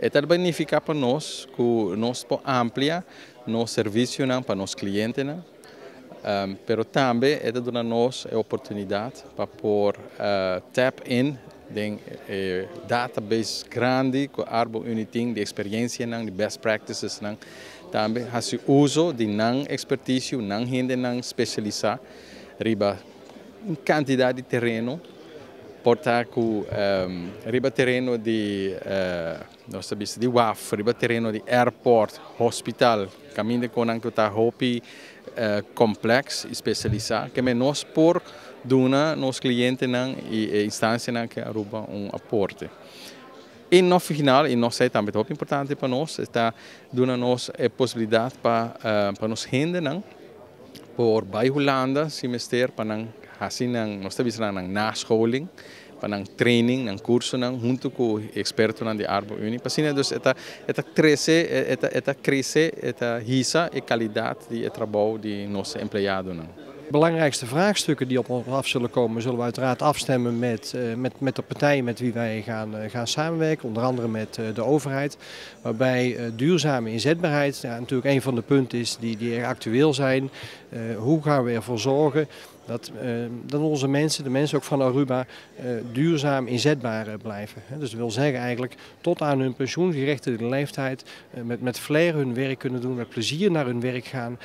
E ta significa pa nos cu nos por amplia nos servicio pa nos clientenan, pero tambe e ta duna nos e oportunidad pa por tap in den database grandi cu Arbo Unie tin di experiencia nan, di best practices nan, tambe haci uso di nan expertise, nan hendenan specialisa riba un cantidad di tereno, por ta cu riba tereno di nos di waf, riba tereno di airport, hospital, caminda cu nan ta hopi complex y specialisa, cu nos por duna nos clientenan y instancianan aki Aruba un aporte. Y no final, y nos tambe ta importante pa nos, ta duna nos e posibilidad pa nos hendenan por bay Hulanda, si mester, pa nan asina nos ta bisa nan nascholing, pa nan training, nan curso nan hunto cu expertonan di Arbo Unie. Pa asina dus e ta crece, e ta crece, e ta hisa e calidad di trabou di nos empleadonan. Belangrijkste vraagstukken die op ons af zullen komen, zullen we uiteraard afstemmen met de partijen met wie wij gaan samenwerken, onder andere met de overheid. Waarbij duurzame inzetbaarheid, ja, natuurlijk een van de punten is die erg actueel zijn. Hoe gaan we ervoor zorgen dat onze mensen, de mensen ook van Aruba, duurzaam inzetbaar blijven? Dus dat wil zeggen eigenlijk tot aan hun pensioengerechtigde leeftijd met flair hun werk kunnen doen, met plezier naar hun werk gaan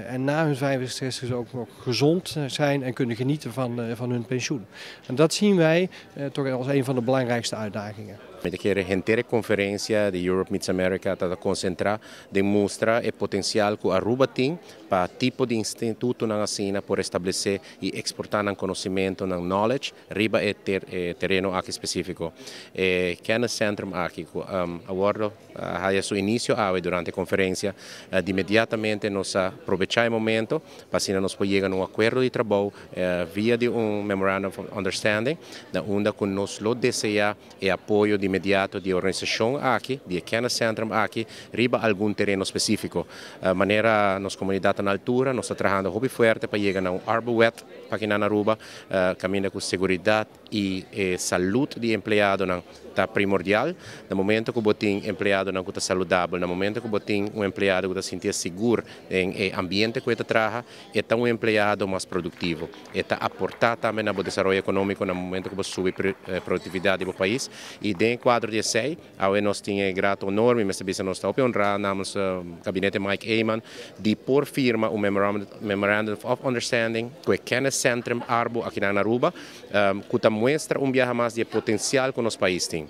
en na hun 65 ook nog gezond zijn en kunnen genieten van hun pensioen. En dat zien wij toch als een van de belangrijkste uitdagingen. Mi ta kere henter conferencia di Europe Meets America ta concentra den mustra e potencial cu Aruba tin pa tipo di institutonan asina por establece y exporta nan conocimento, nan knowledge riba e tereno aki specifico. E Kenniscentrum aki awor a su inicio durante e conferencia, di inmediatamente nos a aprovecha e momento pa asina nos por yega na un acuerdo di trabou via di un memorandum of understanding, na unda cu nos lo desea e apoyo di inmediato di organisacion aki, di Kenniscentrum aki, riba algun tereno specifico. Manera nos comunidad na altura, nos ta trahando hopi fuerte pa yega na un Arbowet aki na Aruba, caminda cu seguridad y salud di empleadonan ta primordial. Na momento cu bo tin empleadonan cu ta saludabel, na momento cu bo tin un empleado cu ta sinti sigur den ambiente cu e ta traha, ta un empleado mas productivo. E ta aporta tambe na desaroyo economico na momento cu bo subi productividad di pais. Y den cuadro di esey, awe nos tin grato honor, y mester nos ta honra namens gabinete Mike Eman, di por firma un memorandum of understanding cu e Kenniscentrum Arbo aki na Aruba, cu ta muestra un biaha mas di potencial cu nos pais tin.